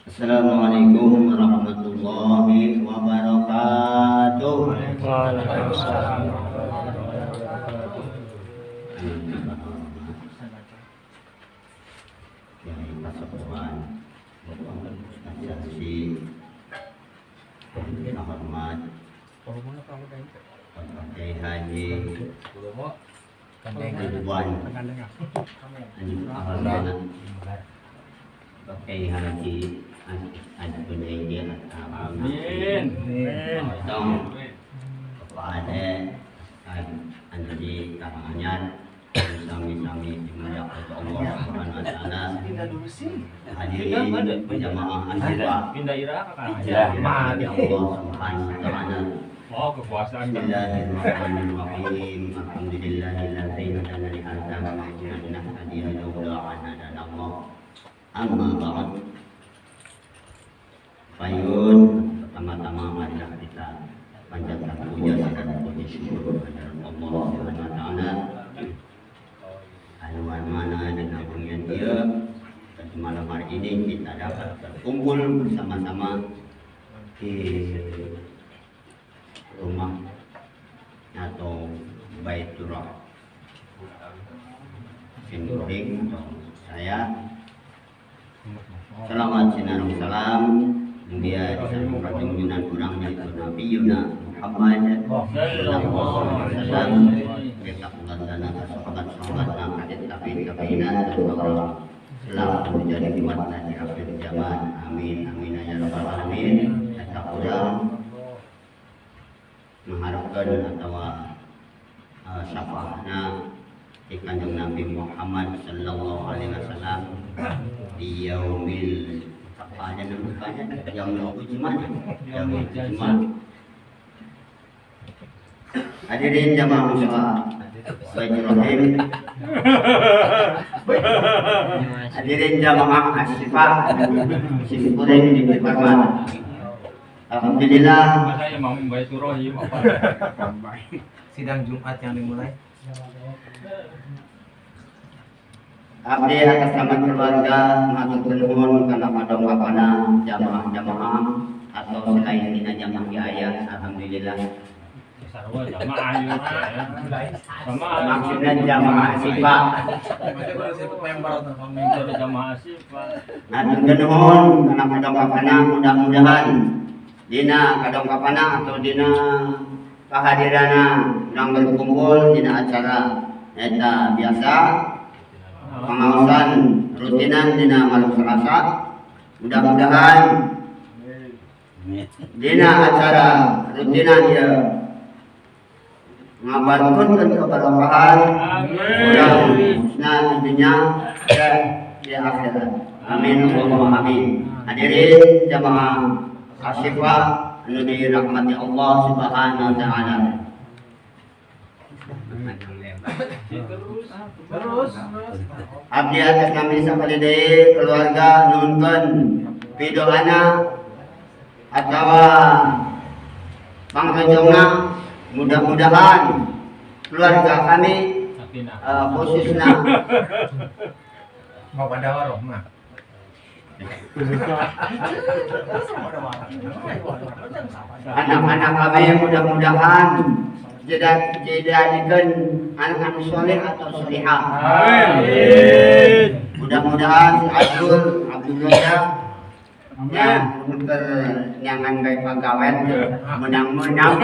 Assalamualaikum warahmatullahi wabarakatuh. Waalaikumsalam warahmatullahi wabarakatuh. Kiai Kasepuhan, Ustaz Jarsi, hormat Bapak Kiai Haji Ridwan, hormat Bapak Kiai Haji Ad-Junaidi. Amin. Tong Bapak Ade anu di Karanganyar, sami-sami dimuliakan Allah Subhanahu wa taala. Hadirin jamaah Asyifa Pindah Irak kan? dirahmati Allah Subhanahu wa taala. Oh, kekuasaan. Bismillahirrahmanirrahim. Alhamdulillahilladzi hadana li hadza wa ma kunna linahtadiya laula an hadana Allah. Amma ba'd. Payun pertama-tama marilah kita panjatkan puja dan puji syukur kepada Allah Subhanahu wa taala. Anu mana dengan pengian dia dan malam hari ini kita dapat berkumpul bersama-sama di rumah atau Baiturrah Simkuring atau saya. Salawat sinareng salam dia di urang yaitu Nabi Yuna Muhammad sallallahu alaihi wasallam, kita dana sahabat-sahabat hadis tabi'in tabi'ina dan selalu menjadi umat di akhir zaman. Amin amin ya rabbal alamin. Eta urang mengharapkan atau syafaatna di Kanjeng Nabi Muhammad sallallahu alaihi wasallam di yaumil apa aja namanya, yaumil ijma, yaumil ijma. Hadirin jamaah musyawarah Baitur Rahim, hadirin jamaah Asyifa Simkuring di hormat. Alhamdulillah. Masa Imam Baitur Rahim apa? Sidang Jumat yang dimulai. Abdi atas nama keluarga matur nuhun kana padongkapana jamaah-jamaah atau selain dina jamaah kiai. Alhamdulillah. Sarua jamaah ieu teh. Jamaah. Maksudnya jamaah Asyifa. Maksudnya baru sebut member tuh. Jadi jamaah sifat. Hatur nuhun kana padongkapana, mudah-mudahan dina kadongkapana atau dina kehadiranna urang berkumpul dina acara eta biasa pengawasan rutinan dina malam Selasa, mudah-mudahan dina acara rutinan ya ngabarkeun keberkahan urang khususnya di dunia dan di akhirat. Amin Allahumma amin. Hadirin jamaah Asyifa anu dirahmati Allah Subhanahu wa taala. Terus. Abdi atas nami sakali deui keluarga nuhunkeun pidoana atawa pangrejongna, mudah-mudahan keluarga kami Sakinah. Khususnya Mau pada warohmah. Anak-anak kami mudah-mudahan tidak dijadikan anak-anak soleh atau solihah. Amin. Mudah-mudahan si Abdul Abdul Razak ya untuk nyangan gawe pagawean menang-menang,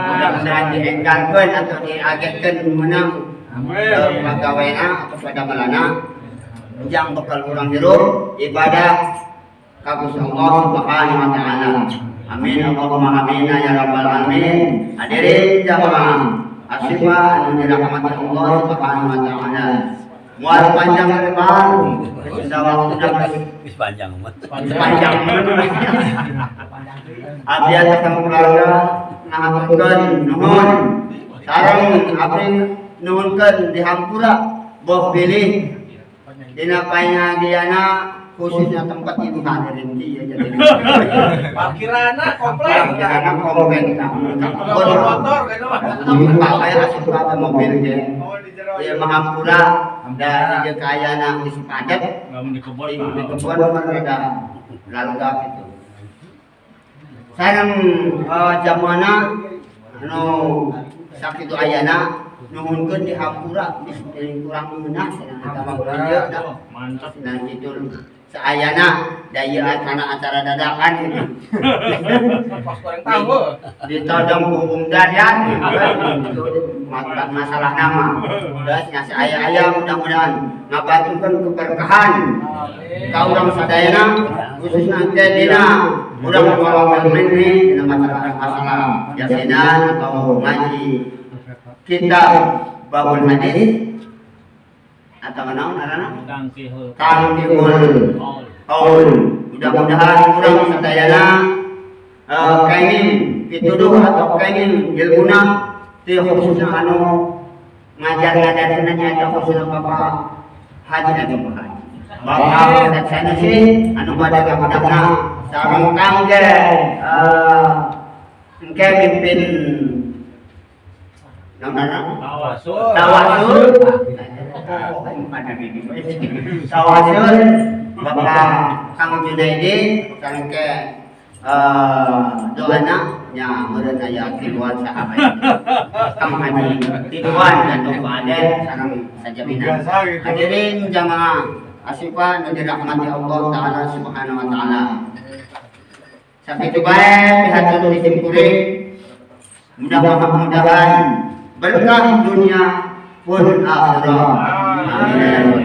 mudah-mudahan dienggalkeun atau diagetkeun menang pagaweana atau padamelana jang bekal urang hirup ibadah ka Gusti Allah Subhanahu wa taala. Amin Allahumma amin ya rabbal alamin. Hadirin jamaah Asyifa anu dirahmati Allah Subhanahu wa taala. Moal panjang lebar, sudah waktu Wis panjang amat. Panjang. Abdi atas nama keluarga ngahaturkeun nuhun. Sareng abdi nuhunkeun dihampura boh bilih dina panyagiana khususnya tempat ibu hadirin kieu jadi Parkirana komplek. Parkirana komplek. Motor motor kayaknya mah. Pakai asup mobil ge. Oh, di jero. Ya mahampura. Da ieu kaayana geus padet. Lamun di kebon Di mah. kebon mah rada lalugap itu. Sareng jamana anu sakitu ayana nuhunkeun di hampura geus kurang ngeunah cenah eta mah ieu da. Mantap. Nah gitu saayana da ieu acara acara dadakan gitu. Pas goreng tahu. Ditodong ku umdan ya gitu. Masalah nama udah nya saaya-aya mudah-mudahan ngabantukeun keberkahan Amin. ka urang sadayana khususna teh dina urang ngalaman ini dina masalah yasinan atau ngaji kitab Babul Hadis atau naon ngaranna? Tangkihul. Tangkihul Qaul. Qaul. Mudah-mudahan urang sadayana kaingin pituduh atau kaingin ilmuna ti khususna anu ngajar-ngajarkeun nyaeta khususna Bapak Haji atau Bapak Haji Bapak Ustaz Sanusi anu bade kabudakna sareng kangge engke mimpin naon ngaranna? Tawasul. Tawasul. Tawasul Bapak Kang Junaidi sareng ke doana nya meureun aya tiluan sahabat Kang Haji tiluan dan Bapak Ade sareng sajabina. Hadirin jamaah asifa nu dirahmati Allah taala subhanahu wa taala. Sakitu bae pihatur ti simkuring. Mudah-mudahan berkah dunia pun akhirat. Amin.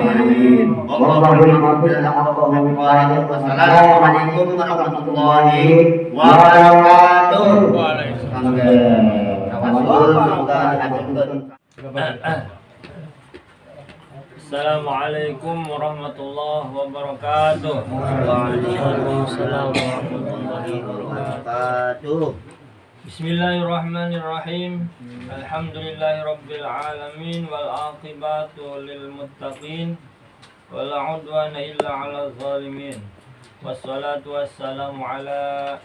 Wassalamualaikum warahmatullahi wabarakatuh. Tawasul semoga dihaturkeun. Assalamualaikum warahmatullahi wabarakatuh. Waalaikumsalam warahmatullahi wabarakatuh. Bismillahirrahmanirrahim. Alhamdulillahirabbil alamin wal aqibatu lil muttaqin wala udwana illa 'alal zalimin. Wassalatu wassalamu ala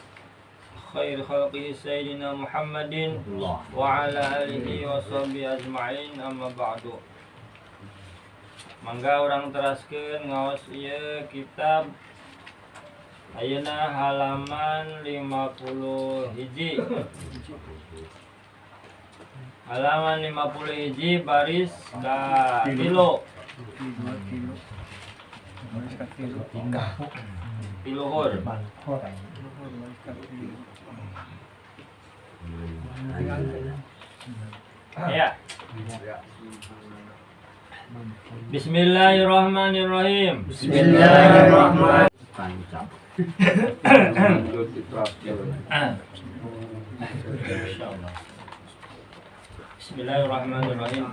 khair khalqihi sayyidina Muhammadin wa ala alihi wa sahbihi ajma'in, amma ba'du. Mangga urang teraskeun ngaos ieu kitab ayeuna halaman 50 hiji. Halaman 50 hiji baris ka tilu. Tiluhur. Ya. Bismillahirrahmanirrahim. Bismillahirrahmanirrahim. Insyaallah. Bismillahirrahmanirrahim.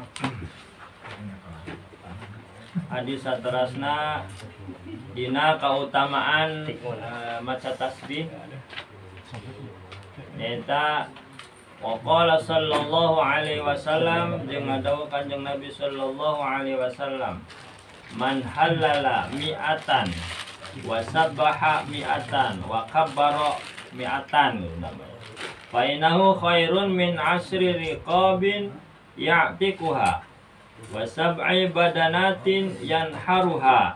Hadis saterasna dina kautamaan maca tasbih nyaeta waqala sallallahu alaihi wasallam jeung ngadawuh Kanjeng Nabi sallallahu alaihi wasallam, man halala mi'atan wa sabbaha mi'atan wa kabbara mi'atan fa innahu khairun min asri riqabin ya'tikuha wa sab'i badanatin yanharuha.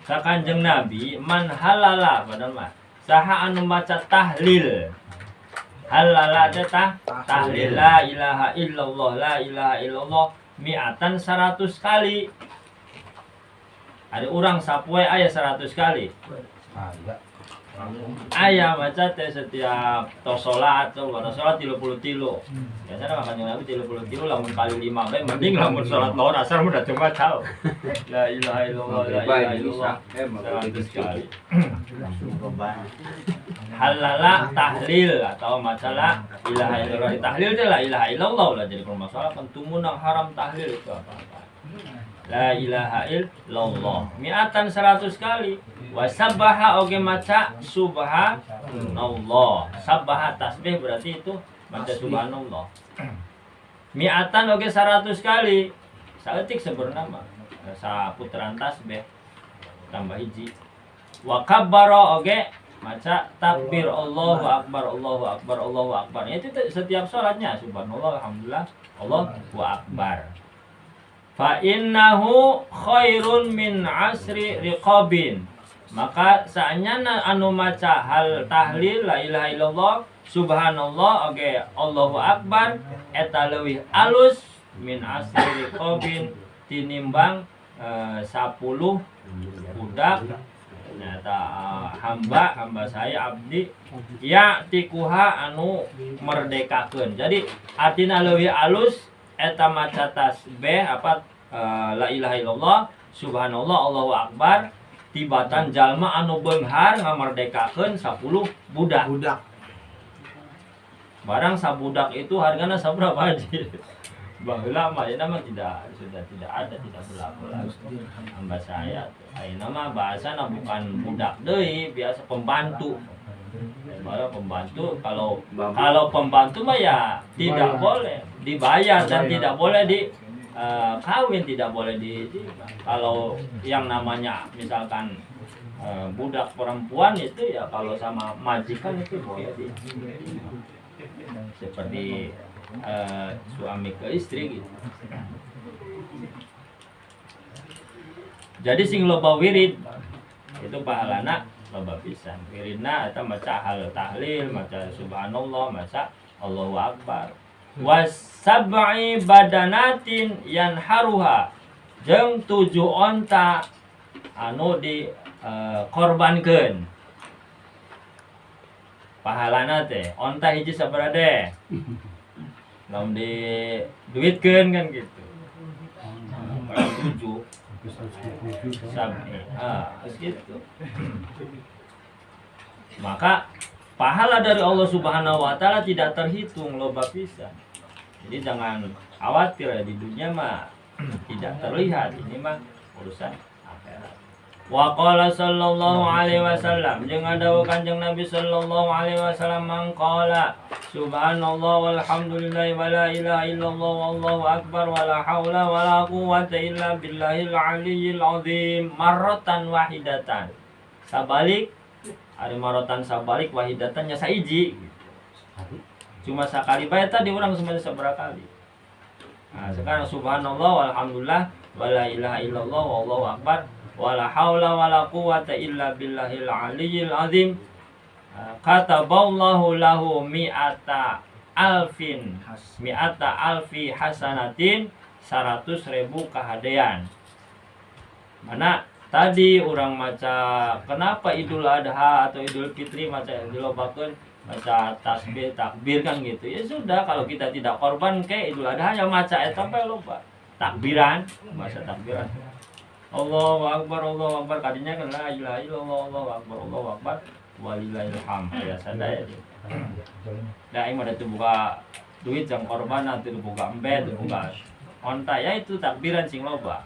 Sakanjeng Nabi man halala padahal mah saha anu maca tahlil. Halala teh tahlil la ilaha illallah la ilaha illallah mi'atan 100 kali. Ada urang sapoe aya 100 kali. Aya maca teh setiap tos salat, tos salat 33. Biasana mah Kanjeng Nabi 33 lamun kali 5 bae mending lamun salat lohor asar mah da cuma cau. La ilaha illallah la ilaha illallah 100 kali. Halala tahlil atau masalah ilaha illallah. Tahlil teh la ilaha illallah lah jadi permasalahan kan tumunang haram tahlil itu apa-apa. La ilaha illallah mi'atan 100 kali. Wa sabbaha oge maca subhanallah. Sabbaha tasbih berarti itu maca subhanallah. Mi'atan oge 100 kali. Saeutik sebenarnya mah saputaran tasbih tambah hiji. Wa kabbara oge maca takbir Allahu akbar Allahu akbar Allahu akbar. Itu setiap sholatnya subhanallah alhamdulillah Allahu akbar. Fa innahu khairun min asri riqabin. Maka saenyana anu maca hal tahlil la ilaha illallah subhanallah oge Allahu akbar eta leuwih alus min asri riqabin tinimbang 10 budak nyata hamba hamba saya abdi ya tikuha anu merdekakeun. Jadi artina leuwih alus eta maca tasbih apa la ilaha illallah subhanallah Allahu akbar tibatan jalma anu beunghar ngamerdekakeun 10 budak. Budak. Barang sabudak itu hargana sabaraha haji? Baheula mah ayeuna mah tidak, sudah tidak ada, tidak berlaku lagi. Hamba saya ayeuna mah bahasana bukan budak deui, biasa pembantu. Baru pembantu, kalau kalau pembantu mah ya tidak boleh dibayar dan tidak boleh di kawin, tidak boleh di kalau yang namanya misalkan budak perempuan itu ya kalau sama majikan itu boleh di seperti suami ke istri gitu. Jadi sing loba wirid itu pahalana loba pisan. Wiridna eta maca hal tahlil, maca subhanallah, maca Allahu akbar. Wasab'i badanatin yanharuha, jeung 7 onta anu di korbankeun. Pahalana teh onta hiji sabaraha deh? Lamun diduitkeun kan gitu. 7 sab'i. Ah, terus gitu. Maka pahala dari Allah Subhanahu wa taala tidak terhitung loba pisan. Jadi jangan khawatir ya, di dunia mah tidak terlihat, ini mah urusan akhirat. Wa qala sallallahu alaihi wasallam, jeung dawuh Kanjeng Nabi sallallahu alaihi wasallam, man qala subhanallah walhamdulillah wala ilaha illallah wallahu akbar wala haula wala quwwata illa billahil aliyyil azim marratan wahidatan. Sabalik ari marratan sabalik wahidatan nya saiji gitu. Cuma sakali bae tadi urang semuanya sabaraha kali. Nah, sekarang subhanallah walhamdulillah wala ilaha illallah wallahu akbar wala haula wala quwata illa billahil aliyyil azim. Kataballahu lahu mi'ata alfin, mi'ata alfi hasanatin, 100.000 kahadean. Mana tadi orang maca kenapa Idul Adha atau Idul Fitri maca dilobakeun maca tasbih takbir kan gitu. Ya sudah, kalau kita tidak korban ke Idul Adha ya maca eta bae loba. Takbiran, maca takbiran. Allahu akbar, Allahu akbar, kadinya kan la ilaha illallah, Allahu akbar, Allahu akbar, walillahil hamd. Ya sadaya. Nah, aing mah teu buka duit jang korban, teu buka embe, teu buka onta, ya itu takbiran sing loba.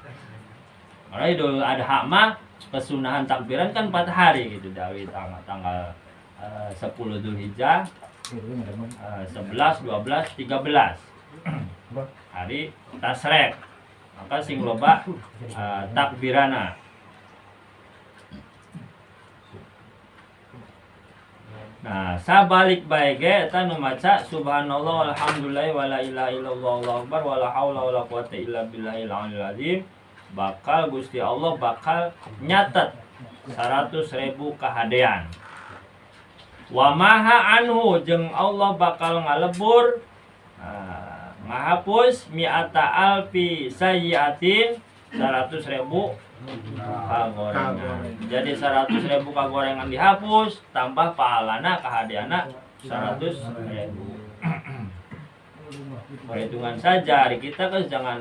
Karena Idul Adha mah kesunahan takbiran kan 4 hari gitu, dari tanggal 10 Dzulhijjah, 11, 12, 13 hari tasrek. Maka sing loba takbirana. Nah, sabalik bae ge eta nu maca subhanallah walhamdulillah wala ilaha illallah wallahu akbar wala haula wala quwata illa billahil aliyil azim, bakal Gusti Allah bakal nyatet 100.000 kahadean. Wa maha anhu, jeung Allah bakal ngalebur ngahapus mi'ata alfi sayyiatin, 100.000 kagorengan. Jadi 100.000 kagorengan dihapus, tambah pahalana kahadeana 100.000. Perhitungan saja, hari kita kan jangan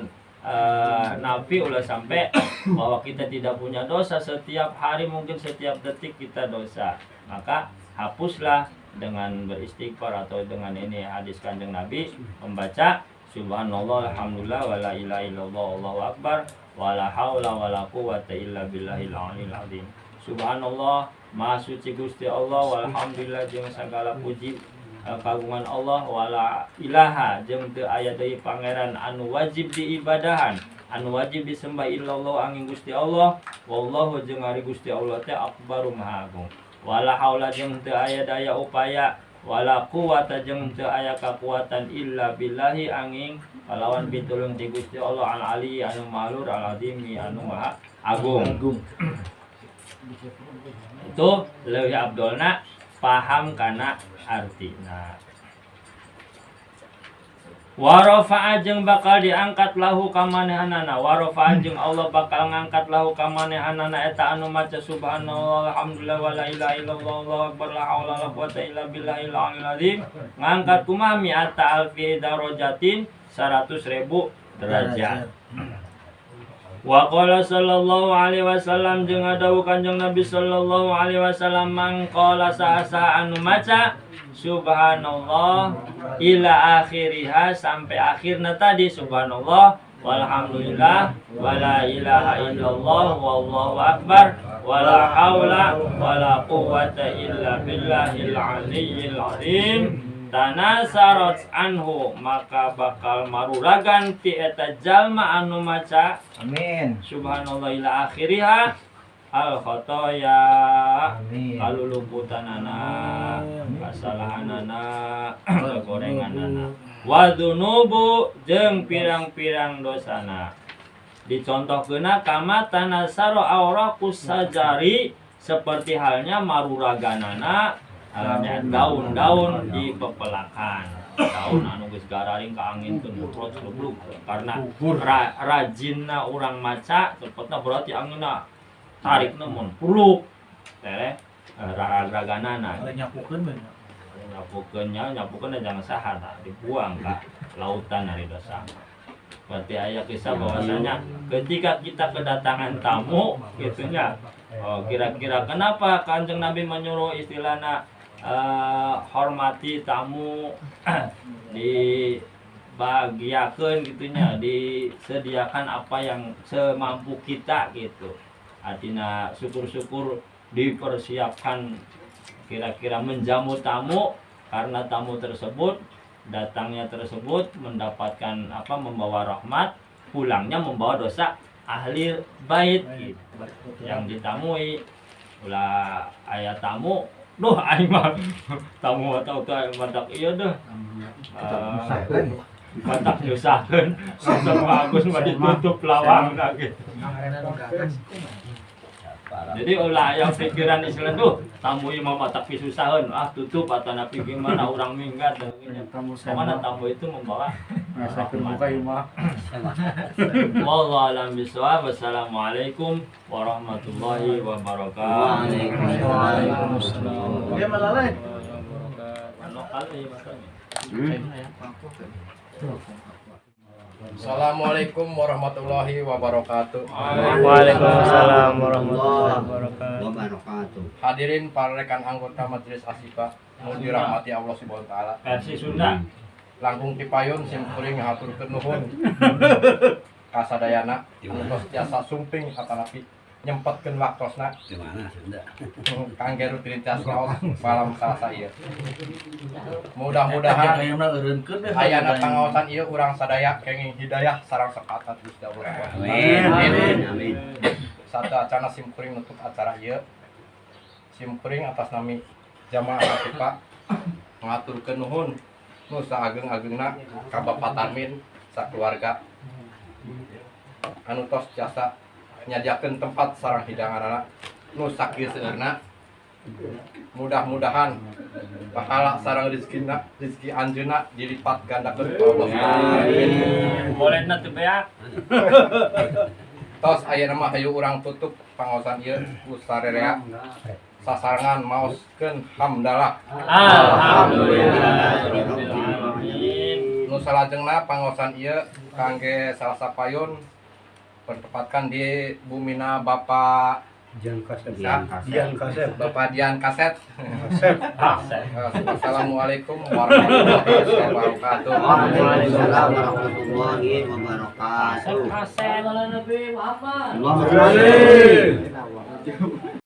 nafi ulah sampai bahwa kita tidak punya dosa. Setiap hari mungkin setiap detik kita dosa. Maka hapuslah dengan beristighfar atau dengan ini hadis Kanjeng Nabi membaca subhanallah alhamdulillah wala ilaha illallah allahu akbar wala haula wala quwata illa billahil aliyil azim. Subhanallah, maha suci Gusti Allah, walhamdulillah jeung sagala puji kagungan Allah, wala ilaha jeung teu aya deui pangeran anu wajib diibadahan, anu wajib disembah illallah angin Gusti Allah, wallahu jeung ari Gusti Allah teh akbaru maha agung. Wala haula jeung teu aya daya upaya Wala quwata jeung teu aya kakuatan illa billahi anging kalawan pitulung ti Gusti Allah al ali anu maha luhur, al azimi anu maha agung. Itu leuwih afdolna paham kana artina. Warofa'a jeung bakal diangkat lahu kamanehanana, warofa'a jeung Allah bakal ngangkat lahu kamanehanana eta anu maca subhanallah, alhamdulillah, wala ilaha illallah, allahu akbar, la haula wala quwata illa billahil aliyil azim, ngangkat kumaha? Mi'ata alfi darajatin, 100.000 derajat. Wa qala sallallahu alaihi wasallam, jeung ngadawuh Kanjeng Nabi sallallahu alaihi wasallam, man qala, saha anu maca subhanallah ila akhiriha, sampai akhirna tadi, subhanallah walhamdulillah wala ilaha illallah wallahu akbar wala haula wala quwwata illa billahil aliyyil azim, tanasarat anhu, maka bakal maruragan ti eta jalma anu maca Amin. subhanallah ila akhiriha al khotoya, Amin. kaluluputanana, kasalahanana, kegorenganana, wa dzunubu jeung pirang-pirang dosana. Dicontohkeuna kama tanasaro auraqus sajari, seperti halnya maruraganana daun-daun di pepelakan, daun anu geus gararing ka angin teu muprot lublug, karena rajinna urang maca cepetna, berarti anginna tarikna mun puluk teh raraganana. Nyapukeun banyak. Nyapukeun nya, nyapukeun jangan saha tah, dibuang ka lautan ari dosa. Berarti aya kisah bahwasanya ketika kita kedatangan tamu gitunya, oh, kira-kira kenapa Kanjeng Nabi menyuruh istilahnya hormati tamu, dibahagiakan gitunya, disediakan apa yang semampu kita gitu. Artinya syukur-syukur dipersiapkan, kira-kira menjamu tamu, karena tamu tersebut datangnya tersebut mendapatkan apa, membawa rahmat, pulangnya membawa dosa ahli bait gitu yang ditamui. Ulah aya tamu, duh, aing mah tamu atau teu matak ieu deh, matak nyusahkeun, sama Agus mah ditutup lawangna gitu. Jadi ulah aya pikiran istilah tuh tamu ieu mah matak pisusaheun, ah, tutup atau napi gimana, urang minggat dan sebagainya. Tamu. Kemana tamu itu membawa Ngasakeun muka ieu mah. Wallahu a'lam bishawab. Wassalamualaikum warahmatullahi wabarakatuh. Waalaikumsalam. Dia malah lain. Lokal ya makanya. Assalamualaikum warahmatullahi wabarakatuh. Waalaikumsalam warahmatullahi wabarakatuh. Wabarakatuh. Hadirin para rekan anggota Majelis Asifa nu dirahmati Allah Subhanahu wa taala. Versi Sunda. Langkung tipayun simkuring ngahaturkeun nuhun ka sadayana anu tos tiasa sumping atanapi nyempetkeun waktosna Gimana Sunda? Kangge rutinitas ngaos malam Salasa ieu. Mudah-mudahan ayana pangaosan ieu urang sadaya kenging hidayah sareng syafaat Gusti Allah Subhanahu wa taala. Amin. Amin. Satu acana simkuring nutup acara ieu. Simkuring atas nami jamaah Asifa ngaturkeun nuhun nu saageng-agengna ka Bapak Tarmin sakeluarga anu tos jasa nyadiakeun tempat sareng hidanganana nu sakieu seueurna. Mudah-mudahan pahala sareng rezekina, rezeki anjeunna dilipat gandakeun ku Allah Subhanahu wa taala. Boleh na teu beak. Tos ayeuna mah hayu urang tutup pangaosan ieu ku sarerea sasarengan maoskeun hamdalah. Alhamdulillah rabbil alamin. Nu salajengna pangaosan ieu kangge Salasa payun bertepatkan di bumina Bapak Dian Kasep. Sa? Dian Kasep. Bapak Dian Kaset. Kasep. Assalamualaikum warahmatullahi wabarakatuh. Waalaikumsalam warahmatullahi wabarakatuh. Kasep Nabi Muhammad. Allahumma sholli.